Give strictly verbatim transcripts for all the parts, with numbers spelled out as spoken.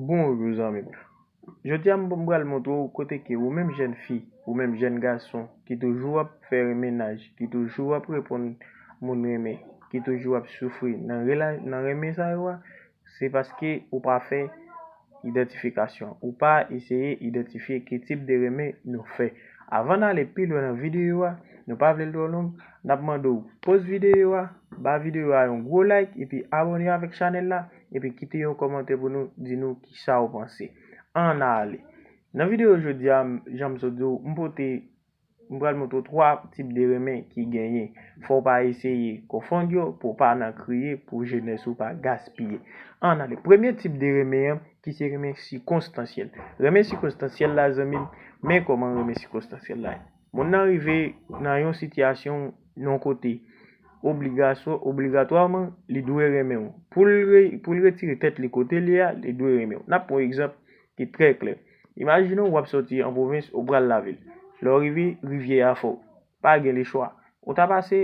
Bonjou zanmi m. Jodi a m pral montre w kote ke ou menm jèn fi, ou menm jèn gason ki toujou ap fè mennaj, ki toujou ap reponn moun renmen, ki toujou ap soufri nan rela- nan renmen sa yo a, se paske ou pa fè idantifikasyon. Ou pa eseye idantifye ki tip de renmen nou fè. Avan n ale pi lwen nan videyo a, nou pa vle l twò long, n ap mande w poz videyo a, ba videyo a yon gwo like, epi abòne avèk chanèl la, epi kite yon kòmantè pou nou di nou kisa w panse. Ann ale. Nan videyo jodi a, m- jan m sot di w, m pote, m pral montre w twa tip de renmen ki genyen. Fò w pa eseye konfonn yo, pou w pa nan kriye, pou jenès ou pa gaspiye. Ann ale. Premye tip de renmen an, ki se renmen sikonstansyèl. Renmen sikonstansyèl la, zanmi m, men kòman renmen sikonstansyèl la ye. Moun nan rive nan yon sitiyasyon, nan yon kote, obligasyon, obligatwaman, li dwe renmen w. Pou l re- pou l retire tèt li kote li a, li dwe renmen w. N ap pran yon egzanp ki trè klè. Imajine w, w ap soti an pwovens, ou pral lavil. Lè w rive, rivyè a fò. Pa gen lechwa. Ou ta pase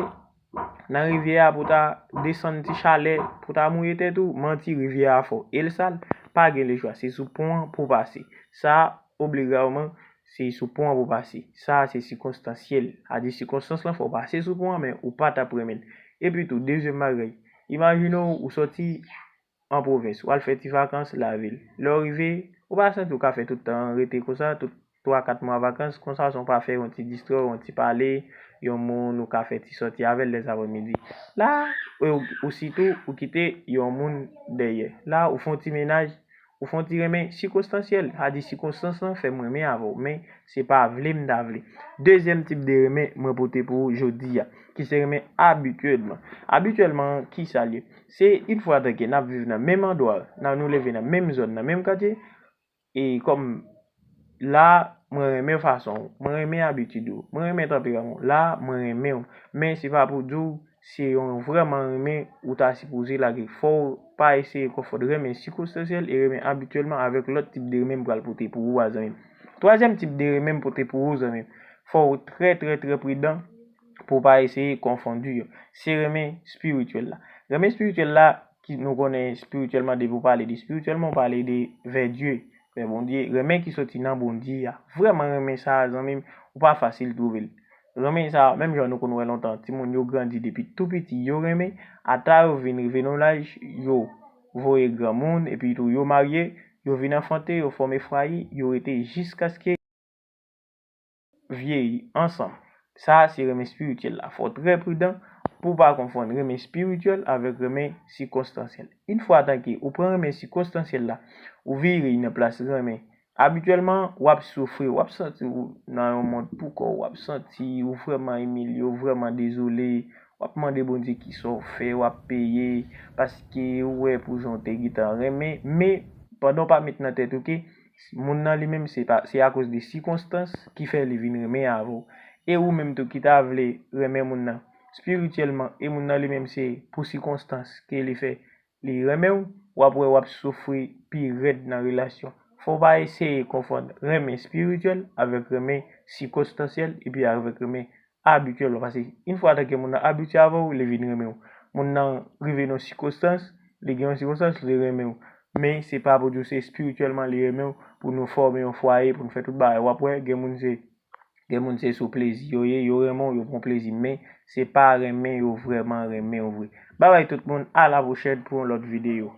nan rivyè a pou ta desann ti chalè, pou ta mouye tèt ou, manti, rivyè a fò. E l sal, pa gen lechwa. Se sou pon an pou w pase. Sa, obligatoman, se sou pon an pou w pase. Sa, se sikonstansyèl. A di sikonstans lan fè w pase sou pon an, men ou pa t ap renmen l. Epi tou, dezyèm bagay, imajine w, ou soti an pwovens, w al fè ti vakans lavil. Lè w rive, ou pa santi w ka fè tout tan an rete konsa, tout twa, kat mwa vakans, konsa, san w pa fè yon ti distrè, yon ti pale, yon moun ou ka fè ti sòti avè l lèzaprèmidi. La, ou, ou sitou, ou kite yon moun dèyè. La, ou fè yon ti mennaj, ou fè yon ti renmen sikonstansyèl. Sa di sikonstans lan fè m renmen avè w, men se pa vle m ta vle. Dezyèm tip de renmen mwen pote pou ou jodi a, ki se renmen abityèlman. Abityèlman, kisa l ye? Se yon fwa tanke n ap viv nan menm andwa, nan nou leve nan menm zòn, nan menm katye, e kòm la, mwen renmen fason w, mwen renmen abitid ou, mwen renmen tanperaman w, la, mwen renmen w. Men se pa pou di w se yon vrèman renmen ou ta sipoze lage. Fò w pa eseye konfonn renmen sikonstansyèl e renmen abityèlman avèk lòt tip de renmen m pral pote pou ou a, zanmi m. Twazyèm tip de renmen m pote pou ou, zanmi m, fò w trè, trè, trè pridan pou w pa eseye konfonn yo. Se renmen espirityèl la. Renmen espirityèl la, ki nou konnen espirityèlman, depi w pale de espirityèlman, w pale de vè Dye, vè Bondye, renmen ki soti nan Bondye a. Vrèman renmen sa a, zanmi m, ou pa fasil twouve l. Renmen sa a, menm jan nou konn wè lontan, timoun yo grandi depi tou piti, yo renmen, ata yo vin rive nan laj, yo voye granmoun, epi tou yo marye, yo vin anfante, yo fòme fwaye, yo rete jiskaske vyeyi ansanm. Sa a se renmen espirityèl la. Fò w trè pridan pou w pa konfonn renmen espirityèl avèk renmen sikonstansyèl. Yon fwa tanke ou pran renmen sikonstansyèl la, ou vire nan plas renmen abityèlman, w ap soufri, w ap santi w nan yon mond pou kò w, w ap santi w vrèman imilye, w vrèman dezole, w ap mande Bondye kisa w fè, w ap peye, paske ou wè pou jan w te gentan renmen, men pandan w pa met nan tèt ou ke moun nan li menm se pa, se akoz de sikonstans ki fè li vin renmen avè w. E ou menm tou ki ta vle renmen moun nan espirityèlman, e moun nan li menm se pou sikonstans ke li fè li renmen w, w ap wè w ap soufri pi rèd nan relasyon. Fò w pa eseye konfonn renmen espirityèl avèk renmen sikonstansyèl epi avèk renmen abityèl ou, paske yon fwa tanke moun nan abitye avè w, li vin renmen w. Moun nan rive nan yon sikonstans, li gen yon sikonstans, li renmen w. Men se pa pou di w se espirityèlman li renmen w, pou nou fòme yon fwaye, pou nou fè tout bagay. W ap wè, gen moun se, gen moun se sou plezi yo ye, yo renmen w, yo pran plezi, men se pa renmen yo vrèman renmen w vre. Babay tout moun, a la pwochèn pou yon lòt videyo.